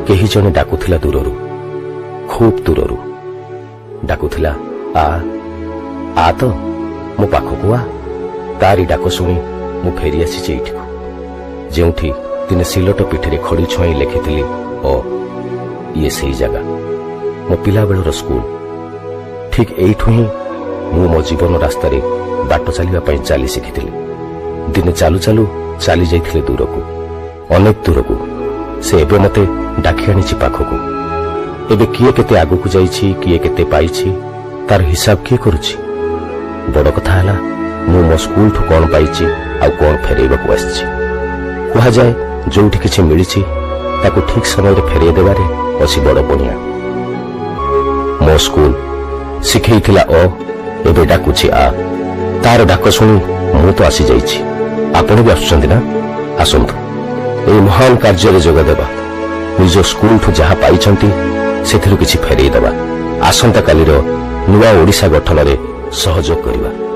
କେହି ଜଣେ ଡାକୁଥିଲା ଦୂରରୁ, ଖୁବ୍ ଦୂରରୁ ଡାକୁଥିଲା, "ଆ, ଆ ତ, ମୋ ପାଖକୁ ଆ।" ତାରି ଡାକ ଶୁଣି ମୁଁ ଫେରି ଆସିଛି ଏଇଠିକୁ, ଯେଉଁଠି ଦିନେ ସିଲଟ ପିଠିରେ ଖଡ଼ି ଛୁଆଇଁ ଲେଖିଥିଲି ଅ। ଇଏ ସେଇ ଜାଗା, ମୋ ପିଲାବେଳର ସ୍କୁଲ। ଠିକ୍ ଏଇଠୁ ହିଁ ମୁଁ ମୋ ଜୀବନ ରାସ୍ତାରେ ବାଟ ଚାଲିବା ପାଇଁ ଚାଲି ଶିଖିଥିଲି। ଦିନେ ଚାଲୁ ଚାଲୁ ଚାଲି ଯାଇଥିଲି ଦୂରକୁ, ଅନେକ ଦୂରକୁ। ସେ ଏବେ ମତେ ଡାକି ଆଣିଛି ପାଖକୁ। ଏବେ କିଏ କେତେ ଆଗକୁ ଯାଇଛି, କିଏ କେତେ ପାଇଛି, ତାର ହିସାବ କିଏ କରୁଛି? ବଡ଼ କଥା ହେଲା, ମୁଁ ମୋ ସ୍କୁଲଠୁ କଣ ପାଇଛି ଆଉ କଣ ଫେରେଇବାକୁ ଆସିଛି। କୁହାଯାଏ, ଯୋଉଠି କିଛି ମିଳିଛି ତାକୁ ଠିକ ସମୟରେ ଫେରେଇ ଦେବାରେ ଅଛି ବଡ଼ ପଣିଆ। ମୋ ସ୍କୁଲ ଶିଖେଇଥିଲା ଅ, ଏବେ ଡାକୁଛି ଆ। ତାର ଡାକ ଶୁଣି ମୁଁ ତ ଆସିଯାଇଛି। ଆପଣ ବି ଆସୁଛନ୍ତି ନା? ଆସନ୍ତୁ, ଏହି ମହାନ କାର୍ଯ୍ୟରେ ଯୋଗ ଦେବା। ନିଜ ସ୍କୁଲଠୁ ଯାହା ପାଇଛନ୍ତି ସେଥିରୁ କିଛି ଫେରେଇ ଦେବା। ଆସନ୍ତାକାଲିର ନୂଆ ଓଡ଼ିଶା ଗଠନରେ ସହଯୋଗ କରିବା।